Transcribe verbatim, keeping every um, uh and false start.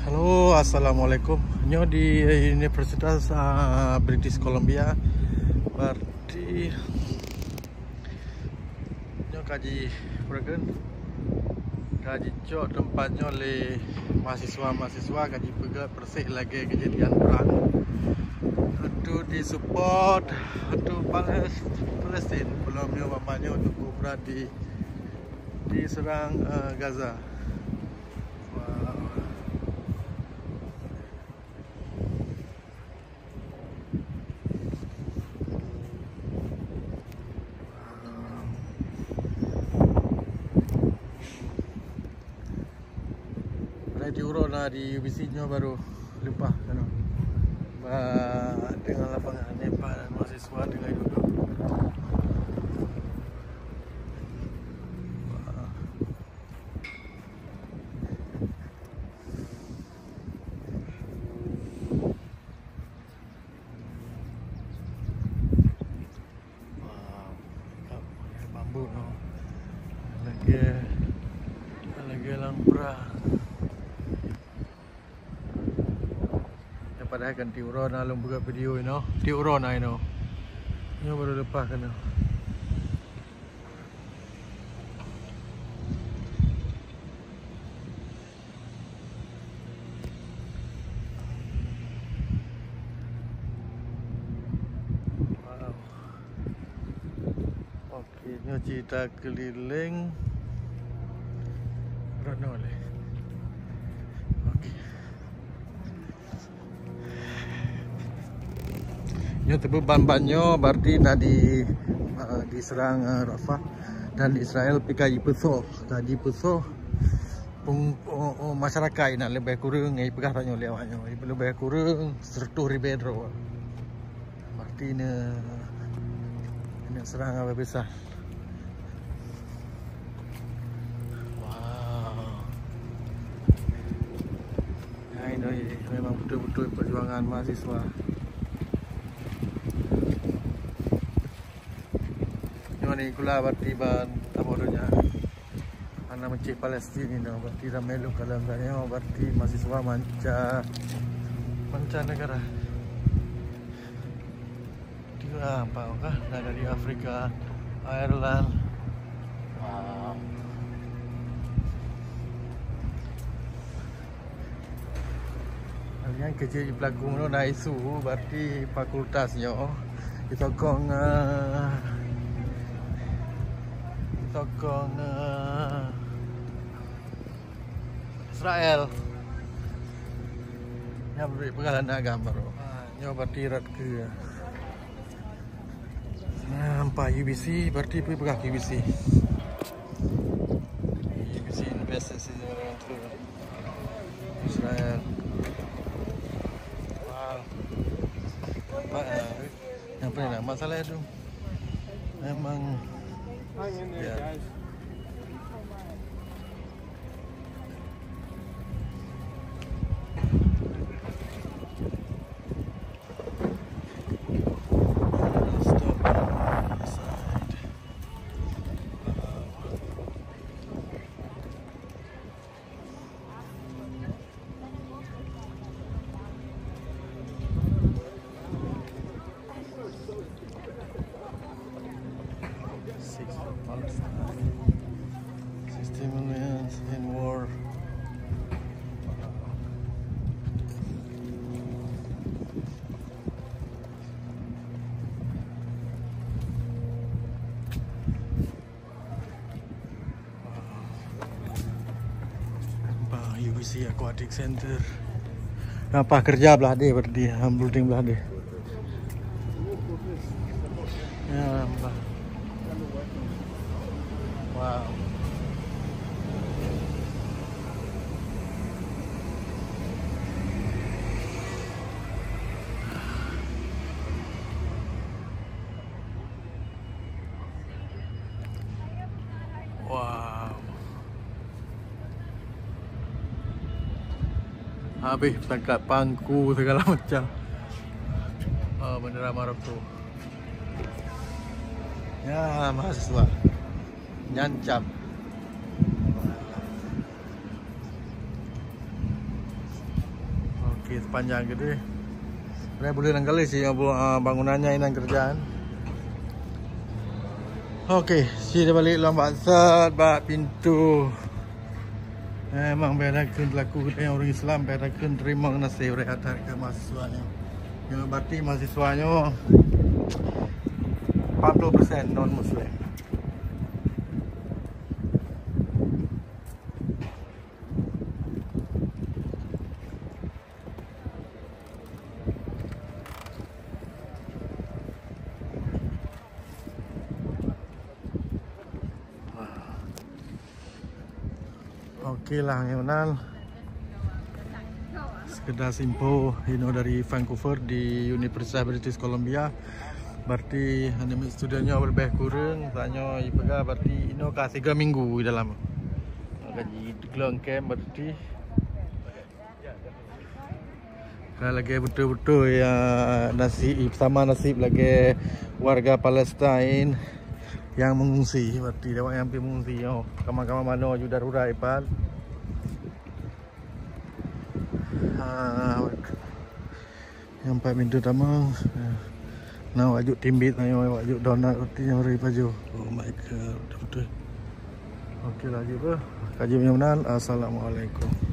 Halo, assalamualaikum. Nyoe di Universitas, ah, British Columbia. Berarti nyoe ka ji, ka jicok teumpat nyoe lé mahasiswa-mahasiswa, ka jipeugah persis lagèe keujadian prang. Untuk disupport untuk Pales-, Palestin, belum nyoe, bak nyoe untuk berat di, diserang, eh, Gaza. Wow. Padahai di uroe na di U B C nyoe baru leupah keunoe. Ba dengan lapangan nembak dan mahasiswa tinggai duduk. Wah. Wow, bambu no. Lagèe, lagèe lam prang. Ya, padahai kan tiep uroe na lôn buka video inoe. Tiep uroe na inoe. Nyoe baru leupah keunoe. Wow. Oke, nyoe cerita keliling. Rot nyoe lé. Oke. Nyoe teupeu ban-ban nyoe berarti na di, eh, diserang, eh, Rafah dan Israel pih ka jipeusoh, ka jipeusoh peng-, oh, oh, masyarakat na leubeh kureueng, eh, peugah tanyoe lé awak nyoe, leubeh kureueng seratus ribèe droe. Berarti na, na serang habéh-habésan. Wow. Hai, doi, memang beutôi-beutôi perjuangan mahasiswa. Nyoe ni kula berarti ban taboh donya. Hana meucéh Palestin inoe, berarti ramé lom kalon tanyoe, berarti mahasiswa manca, manca negara. Tiga apa kah? Ada dari Afrika, Ireland. Wow. Nyan keuh jih peulaku nyoe na isu, berarti fakultas nyoe jisokong, eh, jisokong, eh, Israel. Nyan bri peugah lagèe agam baru. Ha, nyoe berarti rot keu, ha, nampak U B C, berarti pih peugah U B C. U B C invest Israel. Wow. Nampak, eh, Yang paling lama salah tu. Memang. Ya. Six of Palestine. Sixty millions in war. Bah, U B C Aquatic Center. Nampak kerja belah deh berarti, ha, building belah deh. Ya, nampak. Wow. Wow. Habis tangkap pangku segala macam. Oh, bendera Maroko. Ya, mahasiswa. Nyancam. Sepanjang keudeh. Sebenarnya boleh nangkali sih, ah, bangunan nyan inan kerjaan. Oke, si dah balik lom bak sat, bak pintu. Memang beda keu pelaku kita yang orang Islam, beda keu terima nasib dari atas ke mahasiswa ni. Yang berarti mahasiswa nyoe empat puluh persen non muslim. Oke lah, nyoe nan sekedar info inoe dari Vancouver di Universitas British Columbia. Berarti aneuk student nyoe lebih kurang, tanyoe ipeugah berarti inoe ka tiga minggu di dalam. Gaji glong camp berarti. Ka lagèe beutôi-beutôi ya, nasib sama nasib lagèe warga Palestin yang mengungsi, berarti awak yang pi mengungsi. Oh, kama-kama manoe ju darurat ipat. Ha, yang empat pintu tamong. Nah, wajib timbit, wajib donat roti yang beri paju. Oh my God, betul-betul. Oke lah, jeuet beuh. Kaji meunyoe meunan. Assalamualaikum.